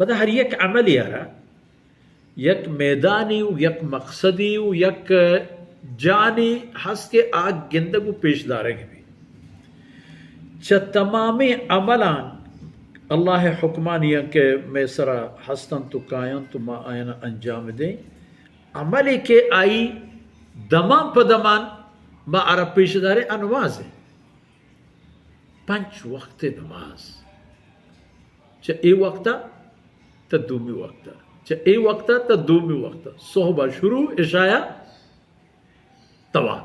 پدا ہر یک عملے ءَ را یک میدانے و یک مقصدے و یک جانے ہست کہ آ گندگ و پیش دارگ بی۔ چہ تمامیں عملاں، اللہ ءِ حکمانی آں کہ مئے سرا ہست انت و کاینت و ما آیانا انجام دیں، عملے کہ آئی دمان پہ دمان ما آرا پیش داریں، آ نماز انت۔ پنچ وقت نماز، چہ اے وقتا تا دومی وقتا، چہ اے وقتا تا دومی وقتا، صحبا شروع، عشایا تمام۔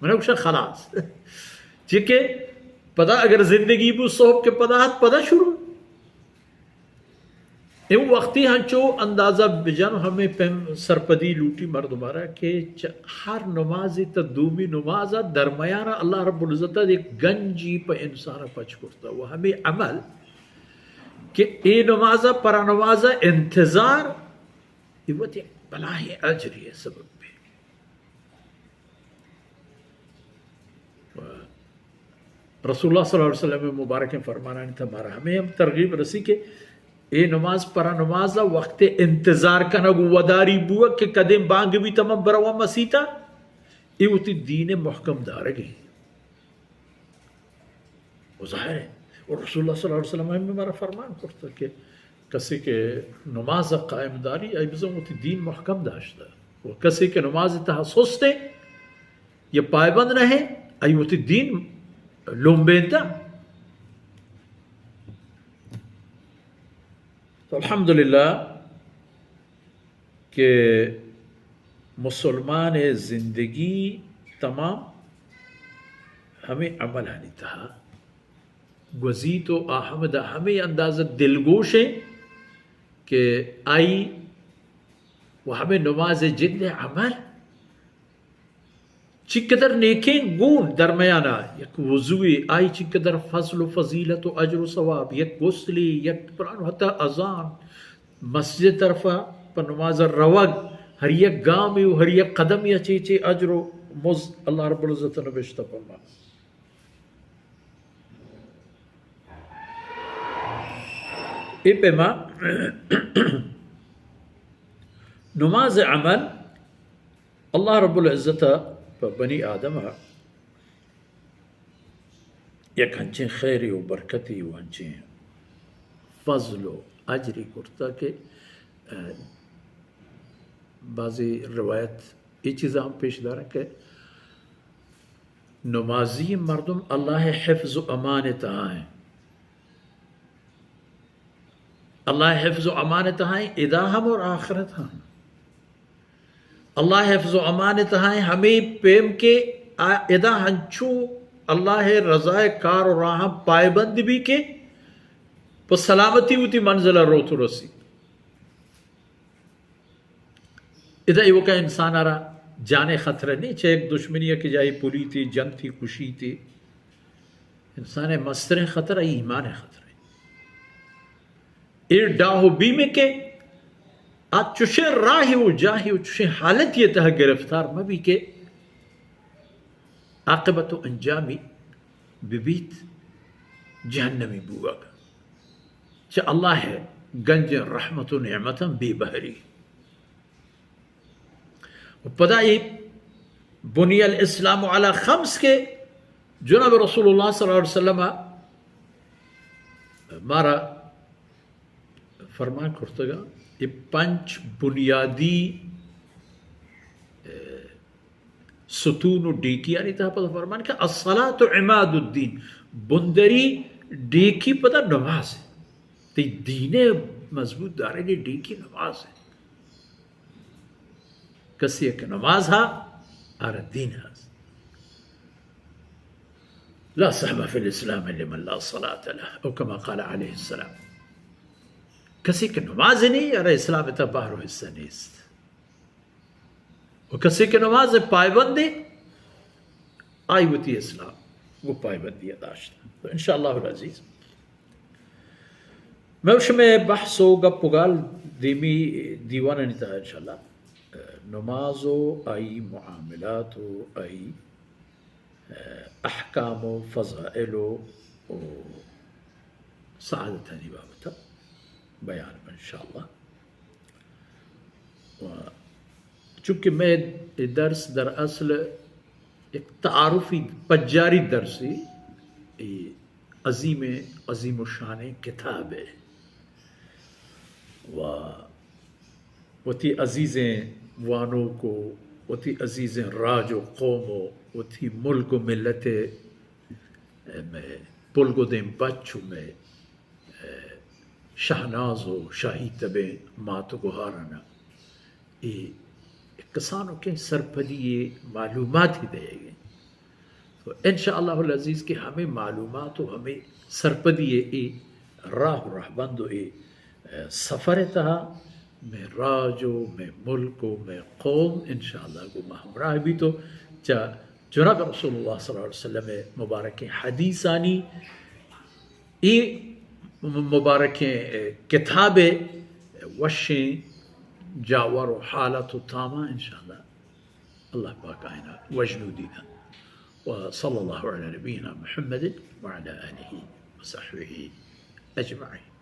من گوشاں خلاص۔ چی کہ پدا اگر زندگی بو، صحب کہ پدا ات، پدا شروع۔ اے وقتی ہنچو اندازہ بجن، ہمے پیم سرپدی لوٹی مردمارا کہ چہ ہر نمازی تا دومی نمازا درمیانا اللہ رب العزت یک گنجی پہ انسانا پچ کرتا۔ و ہمے عمل کہ اے نمازا پرا نمازا انتظار، اے وت یک بلاہیں اجری سبب بی۔ و رسول اللہ صلی اللہ علیہ وسلم مبارکیں فرمانانی تھا مارا ہمے ہم ترغیب رسی کہ اے نماز پرا نماز وقت انتظار کنگ و وداری بوگ کہ کدیں بانگ بیت، من برواں مسیتا، اے وتی دین محکم دارگی۔ و ظاہر ہے، و رسول اللہ صلی اللہ علیہ وسلم ہم مارا فرمان کرتا کہ کسی کہ نماز قائم داری، آئی بزن وتی دین محکم داشتہ۔ و کسی کہ نماز تہا سست ہے یا پائبند نہ ہے، آئی وتی دین لومبینتا۔ تو الحمدللہ کہ مسلمان زندگی تمام ہمے عملانی تہا گوزیت و آ ہمدا ہمے اندازہ دلگوش ہیں کہ آئی و ہمے نماز جند عمل چنکدر نیکیں گون درمیانا یک وضوے، آئی چنکدر فضل و فضیلت و اجر و ثواب، یک غسلے، یک پران حتی اذان، مسجد طرفا پہ نماز روگ، ہر یک گامے و ہر یک قدمے چے چے اجر و مز اللہ رب العزت نبشتہ فرما۔ اے پیما نماز عمل اللہ رب العزت ء پہ بنی آدم ء یک انچیں خیرے و برکتے و انچیں فضل و اجرے کرتہ کہ، ء، بعضی روایت اے چیزاں ہم پیش دارن کہ نمازی مردم اللہ ء حفظ و امان ء تہا ہیں۔ اللہ ء حفظ و امان ء تہا ہیں، ادا ہم اور آخرت ہم۔ اللہ ء حفظ و امان ء تہا ہیں، ہمے پیم کہ آ ادا ہنچو اللہ ء رضا ء کار و راہاں پائبند بی کہ پہ سلامتی وتی منزل ء روت و رسی۔ ادا ایوکا انسان ء را جان ء خطرہ نہیں، چہ یک دشمنی ء کہ جاہی پلیتی، جنتی، کشیتی۔ انسان ء مستریں خطرہ ایمان ء خطرہ۔ اے ڈاہ و بیم کہ آ چشیں راہی و جاہی و چشیں حالتی ء تہ گرفتار مہ بی کہ عاقبت و انجامی ببیت جہنمی بوگ۔ چہ اللہ ء گنجیں رحمت و نعمتاں بے بہری۔ و پدا اے بنی الاسلام علی خمس کہ جناب رسول اللہ صلی اللہ علیہ وسلم مارا فرمان کرتگا، اے پنچ بنیادی، ستون و ڈیکیانی تہا پدا فرمان کہ الصلاة عماد الدین، بندری ڈیکی پدا نماز ہے۔ تی دین مضبوط دارگی ڈیکی نماز ہے۔ کسی کہ نماز ہا، آرا دین ہا۔ لا سهم في الاسلام لمن لا صلاة له، او كما قال عليه السلام۔ کسی کہ نماز نہیں، آرا اسلام تا بہر و حصہ نیست۔ و کسی کہ نماز پائبندی، آئی وتی اسلام گو پائبندی داشت۔ تو انشاءاللہ العزیز، میں شمے بحث و گپ و گال دیمی دیوانانی تہا انشاءاللہ، نماز و آئی معاملات و آئی احکام و فضائل و، و سعادتانی بابت بیان بہ انشاءاللہ۔ و چونکہ مئے درس در اصل یک تعارفی پجاری درسی، اے عظیم، عظیم الشان کتابے و وتی عزیزیں وانوک و وتی عزیزیں راج و قوم و وتی ملک و ملت ء مئے پلگدیں بچ و مئے شہناز و شاہی تبیں مات و گہاراناں اے کسانکیں سرپدی ء معلوماتے دئیگ انت۔ تو انشاءاللہ العزیز کہ ہمے معلومات و ہمے سرپدی ء اے راہ و رہبند و اے سفر ء تہا مئے راج و مئے ملک و مئے قوم انشاءاللہ گوں ما ہمراہ بیت و چہ جناب رسول اللہ صلی اللہ علیہ وسلم ء مبارکیں حدیثانی اے مبارکیں کتاب ء وشیں جاور و حالت و تاماں انشاءاللہ اللہ پاک آئینا وژنودی دنت۔ و صلی اللہ علی نبینا محمد و علی آلہ و صحبہ اجمعین۔